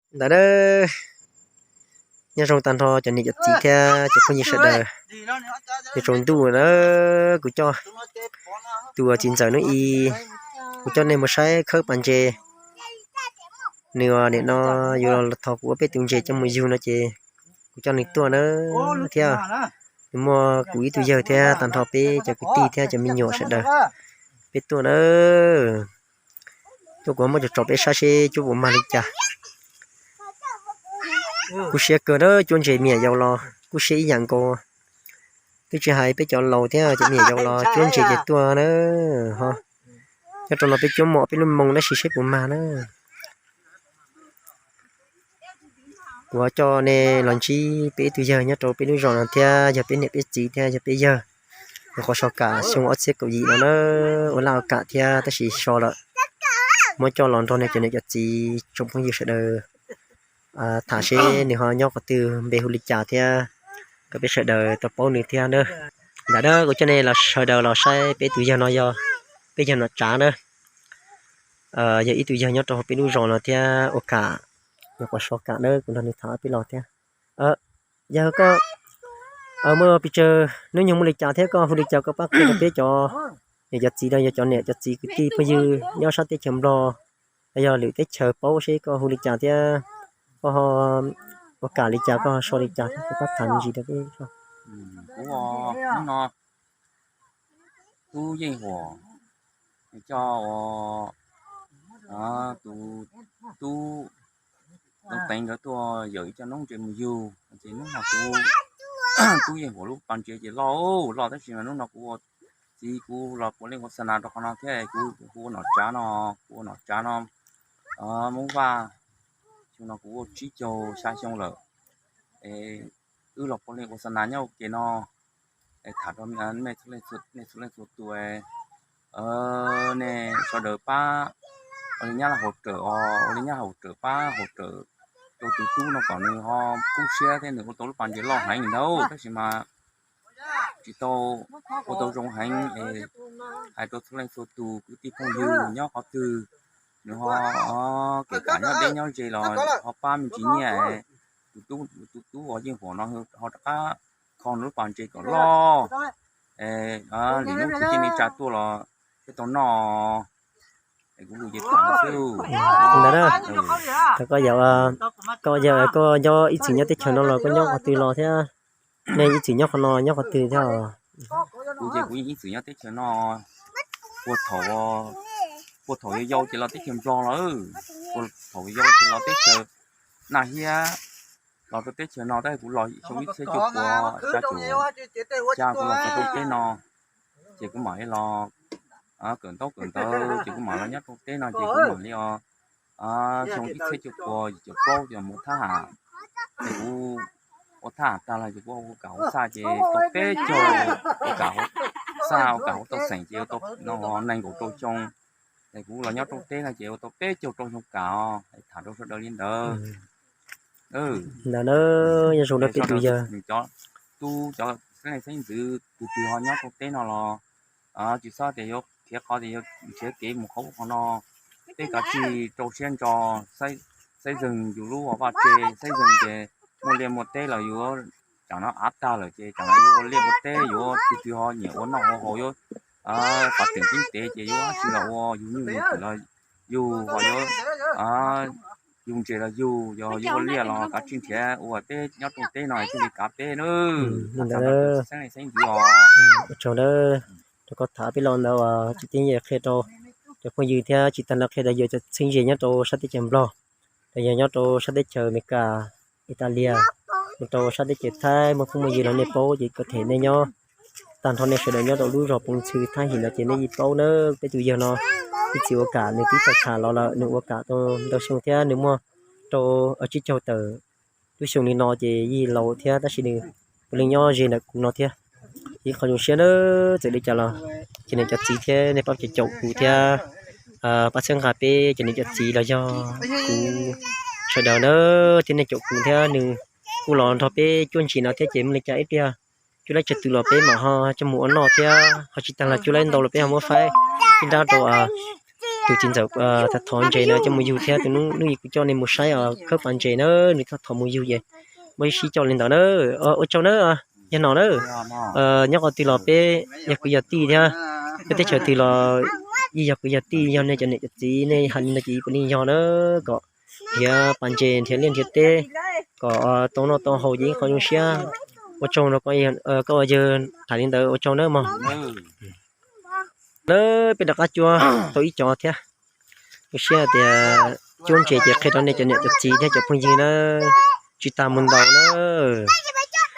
Ntawd na, nyob zoo tag nrho cov niam cov txiv thiab cov phooj ywg sawv daws. Nyob tsaus ntuj na, kuv coj tus txiv ntxawm hnub i, kuv coj nej mus saib khawb pas ntses. Nws nim no yuav los thov kuv ua peb tus ntses coj mus yug no ces kuv coj nws tuaj na thiab. Nws muaj kuv ib tug yawg thiab tag nrho peb cov kwv tij thiab cov me nyuam sawv daws, peb tuaj na. Tuaj kuv muab cov tso peb saib seb cuab puas mag li cas. Kub siab kawg na, cuab ntses me nyuam yaus los kub siab ib yam nkaus. Twb tsis hais peb cov laus thiab cov me nyuam yaus los cuab ntses ces tuaj na. Ho nyob rau no peb cuab muaj peb lub moo tab sis seb puas mag na. Kuv coj nej los ntsib peb ib tug yawg nyob rau peb lub zos no thiab yog peb niam peb txiv thiab yog peb yawg. Nyuam qhuav so kam xyoo ob txhiab kaum yim no na, ua laj ua kam thiab tab sis so lawm. Muab coj los nrog nej cov niam cov txiv tsoom phooj ywg sawv daws tham seb nws ho nyob qhov twg, npe hu li cas thiab kom peb sawv daws tau paub nws thiab na. Ntawm na kuv coj nej los sawv daws los saib peb tus yawg no yog peb yawg Nom Tsav na. Yog ib tug yawg nyob rau hauv peb lub zos no thiab ua kam, nyuam qhuav so kam na, kuv nrog nws tham peb los thiab. Yawg koj muaj pes tsawg hnub nyoog muaj li cas thiab koj hu li cas, koj pab qhia rau peb cov niam cov txiv los yog cov niam cov txiv kwv tij phooj ywg nyob sab teb chaws Nplog los yog lwm teb chaws paub seb koj hu li cas thiab koj ua kam li cas, koj so li cas thiab koj pab tham me ntsis rau peb. Kuv hnub no Tub Yeej Huam, coj tus tub Tub Teev nkawd tuaj yawm ib co noob ntses mus yug, ces hnub no kuv Tub Yeej Huam lub pas ntses ces loj loj tab sis mas hnub no kuv ua txiv kuv los puav leej ua xa nas rau qhov no thiab kuv hu ua Nom Tsav no, kuv ua Nom Tsav no, Hmoob Vaj, xyoo no kuv ua tsib caug xya xyoo lawm. Wb los puav leej ua xa nas nyob ua ke no, es tham rau nej txhua leej txhua tus, nej sawv daws pab ua li nyab laj hauv rawm os, ua li nyab hauv rawm pab hauv rawm rau tus tub no kom nws ho kub siab thiab nws ua tau lub pas ntses loj heev ntawd tab sis mas tsis tau ua tau zoo heev es hais rau txhua leej txhua tus kwv tij phooj ywg nyob qhov twg, nws ho kev kam nyob deb nyob ze los ho pab me ntsis nyiaj, tus tub, tus tub uas Yeej Huam no ho rov qab kho nws lub pas ntses kom loj, es lwm hnub kuv cia li tsa tuaj los thiaj tau noj. Ntawd na, koj yog, koj yog koj nyob ib txwm nyob teb chaws no los koj nyob qhov twg los thiab? Nej ib txwm nyob qhov no nyob qhov twg thiab? Kuv ces kuv yeej ib txwm nyob teb chaws no, puag thaum, puag thaum yau yau ces los teb chaws Nplog los, puag thaum yau ces los teb chaws Naj Hiab, los rau teb chaws no tab sis kuv los xyoo ib txhiab cuaj puas xya caum xya kuv los rau teb no, ces kuv mam li los kawm ntaub kawm ntawv ces kuv mam los nyob rau teb no ces kuv mam li xyoo ib txhiab cuaj puas yim caum plaub ces mus thab ham, ces kuv ua thab ham tag los ces kuv ua kam hauv txaj ces tau peb caug, ua kam hauv txaj ua kam hauv toj xeem ces ua tau nees nkaum rau xyoo, ces kuv los nyob rau teb no ces ua tau peb caug rau xyoo kam os, tham rau sawv daws li ntawd. Ntawd na, nyob zoo na peb tus yawg. Tub cov xeeb ntxwv tus twg ho nyob rau teb no los tsis txhob tias yuav khiav qhov tias yuav nrhiav kev mus qhov ub qhov no, peb kav tsij rau siab ntso, xaiv zeeg yus lub vaj tse, xaiv zeeg ces muaj liaj muaj teb los yus tsam no av tag lawm ces tsam no yuav ua liaj ua teb, yuav tus twg ho nyiam ua noj ua haus, yuav fav teem tib tev ces yuav dab tsi los ua, yug nyuj yug twm los yug, ho yuav yug ntses los yug, yog yug ua liaj los kav tsij nrhiav ua teb nyob rau teb no thiaj li kav peb na. Xeeb ntxwv os, rau koj tham peb los ntawd tsis teb qhia rau cov phooj ywg thiab tsis tag no qhia rau yawg cov txheeb ze nyob rau sab teb chaws Nplog, los yog nyob rau sab teb chaws Amelikas, Italia, mus rau sab teb chaws Thaib, muaj phooj muaj ywg los nej paub ces kom them nej nyob tag nrho nej sawv daws nyob rau lub zos Pov Ntxhw Thaib Him no ces nej yeej paub na. Peb tus yawg no ib txwm ua kam nws twb tau tham los lawm, nws ua kam tau ntau xyoo thiab nws muaj rau tsib caug tawm lub xyoo li no ces yeej laus thiab tab sis nws puav leej nyob ze ntawm kuv no thiab. Ib qho zoo siab na, txawm li cas los ces niam cov txiv thiab nej pab caum kuv thiab pab txhawb nqa peb cov niam cov txiv los yog kuv sawv daws na, thiab nej caum kuv thiab nws kuj los nrog peb cuab ntsis no thiab ces muaj li cas ib pliag cuab laib tsawg tus los peb mam ho coj mus ua noj thiab ho tsis tag los cuab laib ntau los peb ho muab faib ib nrab rau Tus txiv ntxawm thov ntses no coj mus yug thiab, tus hnub ib kuv coj nej mus saib os, khawb pas ntses na, nws thov mus yug ces muab sib coj li ntawd na. Ua tsaug na, yog no na, nyob qhov twg los peb yog kwv yog tij thiab, peb teb chaws twg los yeej yog kwv yog tij, yog nej cov niam cov txiv nej hais li no ces puav leej yog na, kom nrhiav pas ntses nrhiav liaj nrhiav teb, kom tau noj tau haus ces ib qho zoo siab. Ua tsaug no, koj ua yawg hais li ntawd ua tsaug na mog. Na, peb rov qab cuab tau ib co thiab. Zoo siab tias cuab ntses ces qhia rau nej cov niam cov txiv thiab cov phooj ywg na, tsis tas mus ntaus na.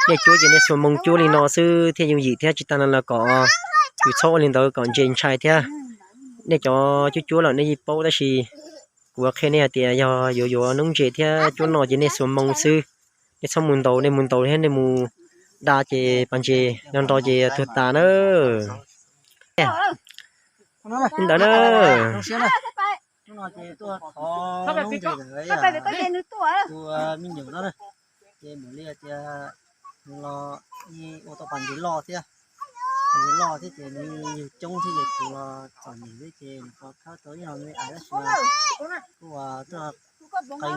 Nej cuab ces nej xuas moo cuab li no xwb thiaj yooj yim thiab tsis tas no los kom yus txhob ua li ntawd kom ntses ntshai thiab. Nej cov cuab cuab lawm nej yeej paub tab sis kuv qhia nej hais tias yog yuav yuav noob ntses thiab cuab no ces nej xuas moo xwb. Nej txhob mus ntaus, nej mus ntaus thiab nej mus da ces pas ntses nrov nrov ces tuag tas na. Li ntawd na. Hnub no ces tuaj thov noob ntses ntawm tus me nyuam no na, ces mam li tias nws los ua tau pas ntses loj thiab, pas ntses loj thiab ces nws yug coob thiab ces kuv los txom nyem thiab ces nws qhov khawb tau ib no me ais tab sis kuv tuaj qee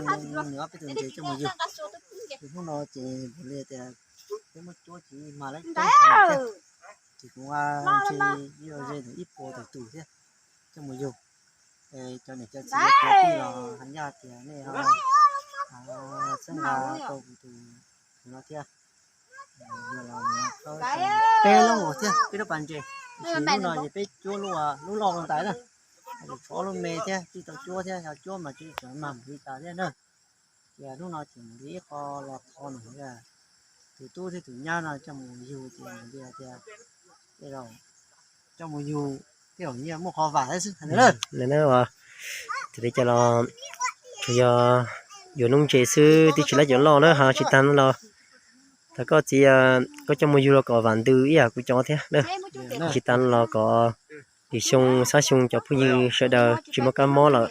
nws ob peb tus ntses coj mus yug. Ces hnub no ces mam li tias peb muab cuab ces mag lawv coob thiab, ces kuv ntshe yuav ze ntawm ib puas tawm tus thiab coj mus yug. Cov niam cov txiv kwv tij los hais ncaj tias nej ho txhawb nqa tau kuv tus no thiab. Peb lub thiab peb lub pas ntses, tab sis hnub no ces peb cuab lub loj rau ntais na, tshuav ob lub me thiab tsis tau cuab thiab, yog cuab mas tsis tseem mag mus li cas thiab na. Ces hnub no ces mam li ib qho los thov nws, tus tub thiab tus nyab no coj mus yug ces mam li tias coj mus yug tej zaum yeej muaj qhov vam thiab xwb. Li na, tus li cas los tsuas yog yuav noob ntses xwb twb tsis lab cov loj na, ho tsis tas no los thov koj txiv koj coj mus yug los kom vam ntws ib yam kuv cov thiab na. Tsis tas no los kom lwm xyoo xab xyoo cov phooj ywg sawv daws tsis muaj kab mob lawm,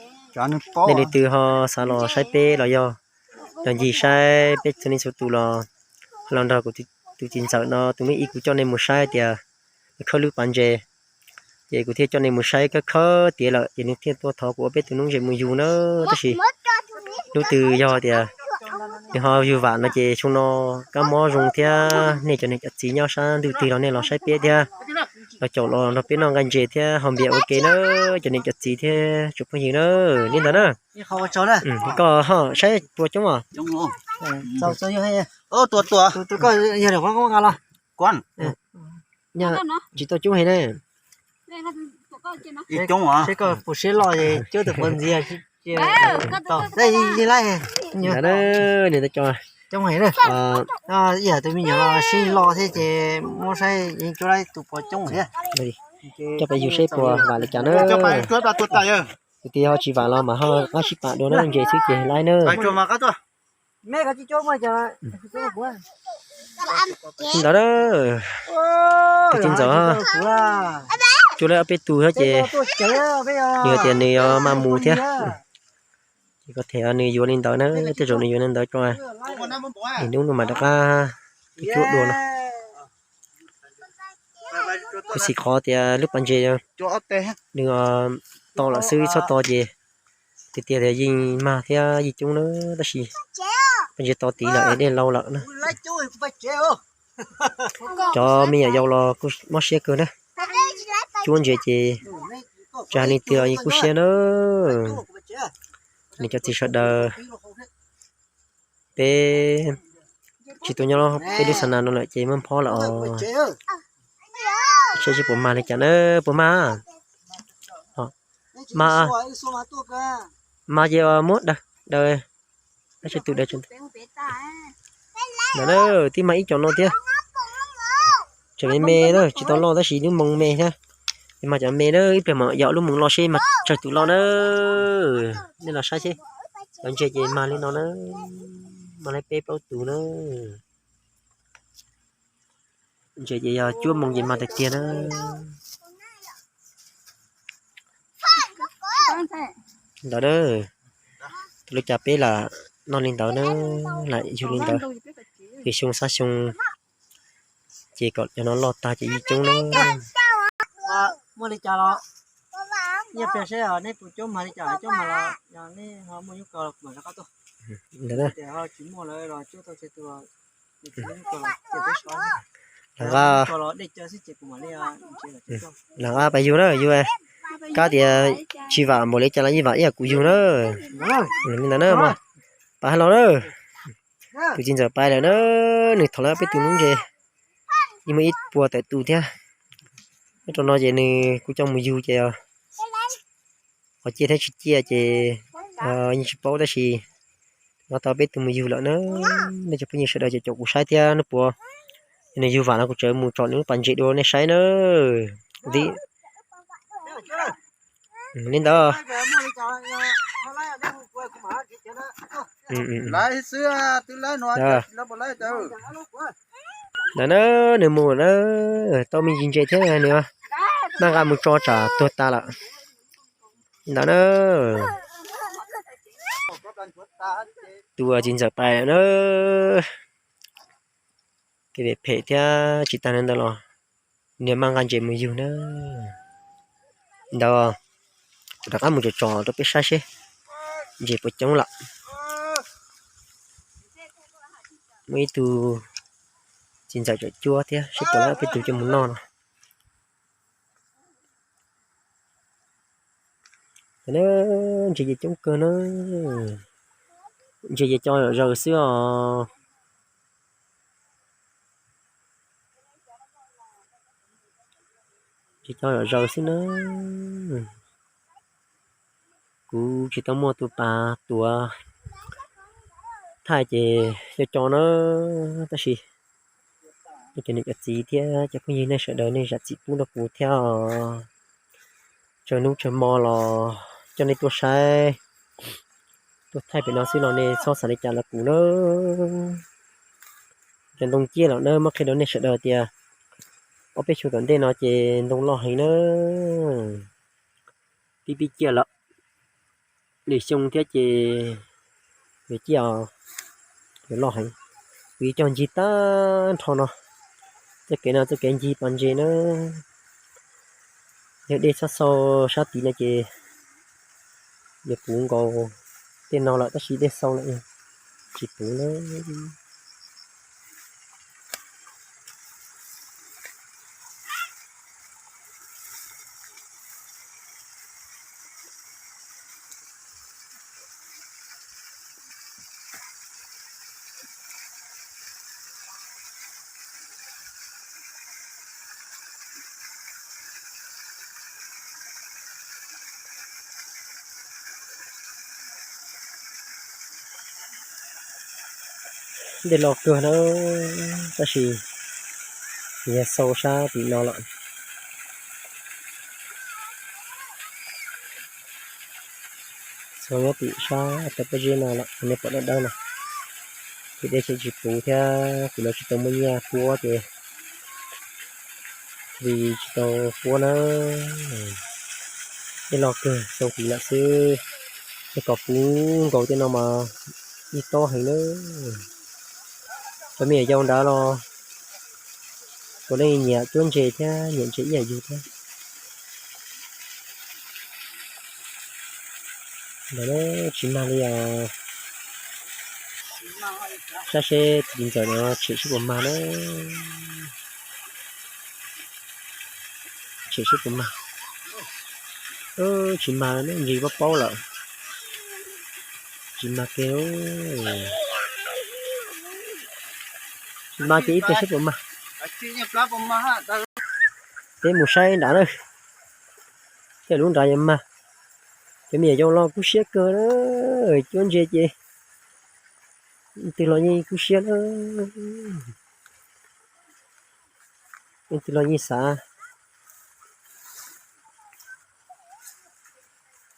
nej leej twg ho xav los saib peb los yog los ncig saib peb txhua leej txhua tus los, los nrog kuv tus txiv ntxawm no tus me ib kuv coj nej mus saib tias nws khawb lub pas ntses, ces kuv thiaj coj nej mus saib khawb khawb tiav lawm ces nws thiaj tuaj thov kuv ua peb tus noob ntses mus yug na. Tab sis hnub twg yog tias nws ho yug vam no ces xyoo no kab mob zoo thiab nej cov niam cov txiv nyob sab ntuj twg los nej los saib peb thiab, los caum los nrog peb noj nqaij ntses thiab haus npias ua ke na, cov niam cov txiv thiab tsoom phooj ywg na. Li ntawd na. Koj ho saib puas coob os? Tus koj yog los, tsis tau coob heev na. Seb koj puas siab loj es cuab tus puas ntxiv. Ntawd, tus me nyuam los sib loj thiab ces muab saib yeej cuab laib tus puas coob thiab. Coj peb yug seb puas vam li cas na. Tus twg ho tsis vam los mas ho qab sib pam dua na, ntses xwb ces laib na. Ntawd, tus txiv ntxawm cuab laib ob peb tug thiab ces nws hais tias nws yuav maj mus thiab. Ces koj them nws yuav li ntawd na, tej zaum nws yuav li ntawd tso, nws hnub no mas rov qab cuab dua no. Kuv xav qhov tias lub pas ntses nws to lawm xwb, txhob to ces tiag tiag tias yeej mag thiab yeej coob na, tab sis pas ntses to tid lawm es dej lau lawm na. Cov me nyuam yaus los kuj mob siab kawg na, cuab ntses ces tsis hais leej twg los yeej kub siab na. Nws cov txiv sawv daws, peb tsis tau nyob peb lub xab nas no lawm ces muab phob lawm os. Saib seb puas mag li cas na, puas mag? Mag, mag ces muab daws, daws, tus daws. Ntawd na, twb mag ib co no thiab. Tseem me me na, tsis tau loj tab sis lub moo me thiab. Es mag cov me na, ib pliag mam yog lub moo loj seb mag tsawg tus loj na. Nej los saib seb, cov ntses ces mag li no na, mag li peb plaub tus na. Ntses ces yog cuab moo ces mag tiag tiag na. Ntawd na, tus li cas peb lam noj li ntawd na, lam yug li ntawd, ces xyoo xab xyoo ces kom cov no loj tag ces yeej coob na. Muaj li cas los Nyiaj pliag seb nej puas coob mag li cas, coob mag los yog nej ho muaj nyuj kaus los kuv mam rov qab tuaj. Ntawd na. Tias ho tsis muaj lawm los coob tau tseg tus, los nqa, los dej caw xwb ces kuv mam li. Los nqa pas yug na yug. Kab tias tsis vam npaum li cas los yeej vam ib yam kuv yug na. Li ntawd na mog. Pas hais los na. Tus txiv ntxawm pais lawm na, nws thov lawv peb tus noob ntses, yeej muaj ib puas tawm tus thiab. Nyob rau no ces nws kuv coj mus yug ces qhov ciaj thiab tsis ciaj ces yeej tsis paub tab sis nqa tau peb tus mus yug lawm na. Nej cov phooj ywg sawv daws ces caum kuv saib thiab nub puas nws yug vam no kuv tseem mus tsom nws lub pas ntses dua nej saib na. Li ntawd. Ntawd na, nws mus na, tau me ntsis ntses thiab nws maj nqa mus tso tsam tuag tas lawm. Li ntawd na. Tus txiv ntxawm pais na. Kev phem thiab tsis tag li ntawd los nws maj nqa ntses mus yug na. Ntawd, rov qab mus tsom tsom rau peb saib seb ntses puas coob lawm. Muaj ib tug txiv ntxawm tseem cuab thiab seb puas lawv peb tus coj mus noj no. Ntses ces coob kawg na. Ntses ces co zom zaws xwb os. Ntses co zom zaws xwb na. Kuv tsis tau muaj tus pas tuav thaij ces co co na, tab sis nej cov niam cov txiv thiab cov phooj ywg nej sawv daws nej zam txim pub rau kuv thiab os. Tsawg hnub tsawg hmo los coj nej tuaj saib, tuaj thaij pem no xwb los nej txhob xav li cas los kuv na. Cov ntoo ciaj los na, muab qhia rau nej sawv daws tias ob peb xyoo tom ntej no ces ntoo loj heev na. Pib pib ciaj lawm, lwm xyoo thiab ces yuav ciaj, yuav loj heev. Kuv yuav cog ncig tag nrho no, txoj kev no txoj kev ncig pas ntses na. Yog dej txhob xau sab tid no ces yuav puv nkaus tej no lawm tab sis dej xau lawm tsis puv na. Dej loj kawg na, tab sis yog xau sab tim no lawm. Xau nyob tim sab tau pob zeb no lawm, nej pom dawb dawb no. Ces dej tseem tsis puv thiab kuv los tsis tau muaj nyiaj puab ces thiaj li tsis tau puab na. Dej loj kawg xau tid lawm xwb, es kom puv nkaus tej no mas yeej tob heev na. Cov me nyuam yaus nrad los puav leej nyiam cuab ntses thiab nyiam ntses ib yam yus thiab. Ntawd tsis mag li os. Saib seb tus txiv ntxawm no tshem seb puas mag na. Tshem seb puas mag. Tsis mag, ntsis paub paub lawm. Tsis mag kiag. Tsis mag ces ib pliag seb puas mag. Peb mus saib nrad na. Tej lub nrad yuav mag. Cov me nyuam yaus los kub siab kawg na. Cuab ntses ces leej twg los yeej kub siab na. Leej twg los yeej xav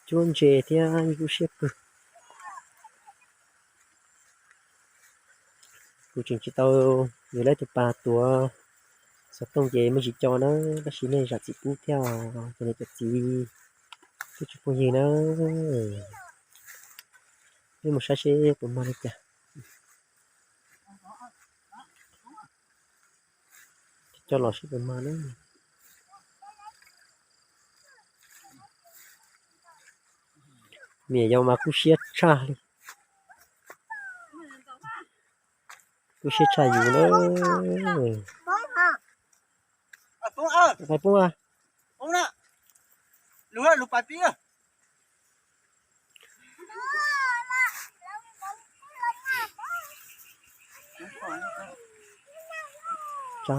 cuab ntses thiab yeej kub siab kawg. Kuv tseem tsis tau yuav lawv tus pas tuav xov tooj ces me ntsis co na, tab sis nej zam txim pub thiab os cov niam cov txiv, ib tsoom phooj ywg na. Peb mus saib seb puas mag li cas. Coj los seb puas mag na. Me nyuam yaus mas kub siab tshaj li, kub siab tshaj yus na. Poob a, tsa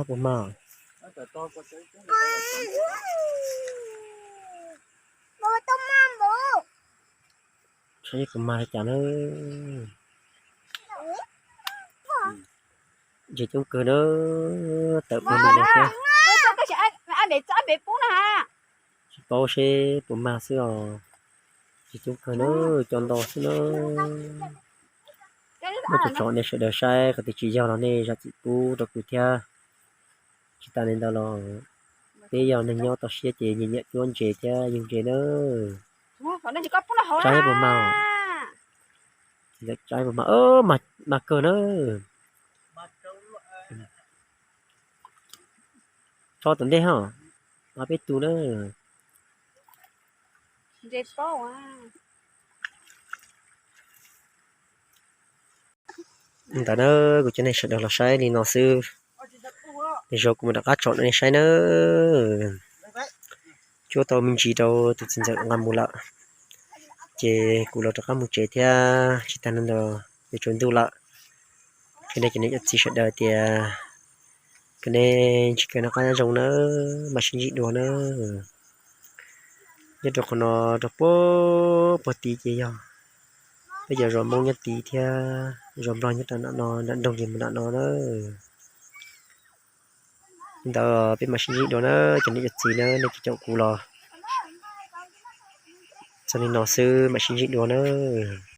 puas mag? Saib puas mag li cas na. Ntses coob kawg na, tawm puag li no thiab. Tsis paub seb puas mag xwb os. Ntses coob kawg na, cov nto xwb na. Muab tso tsom nej sawv daws saib, qhov twg tsis yog los nej zam txim pub rau kuv thiab. Tsis tas li ntawd los peb yog neeg nyob toj siab ces nyiam nyiam cuab ntses thiab yug ntses na. Saib puas mag, saib puas mag, mag kawg na. Tso tom ntej ho, mag peb tus na. Ntawd na, kuv coj nej sawv daws los saib li no xwb. Nws zoo kuv mam rov qab tsom nej saib nawb. Cuab tau me ntsis rau tus txiv ntxawm nqa mus lawm, ces kuv los rov qab mus tsev thiab. Tsis tas li ntawd yuav tsaus ntuj lawm. Qhia nej cov niam cov txiv sawv daws tias kom nej ntsib kev noj qab nyob zoo nawb, mam sib ntsib dua nawb. Nyob rau qhov no rau puag tid ces yog peb cov zos Hmoob nyob tid thiab, zos Nplog nyob rau nram no, nram nroog ces mus nram no na. Li ntawd peb mam sib ntsib dua na, cov niam cov txiv na, nej caum kuv los txog li no xwb, mam sib ntsib dua nawb.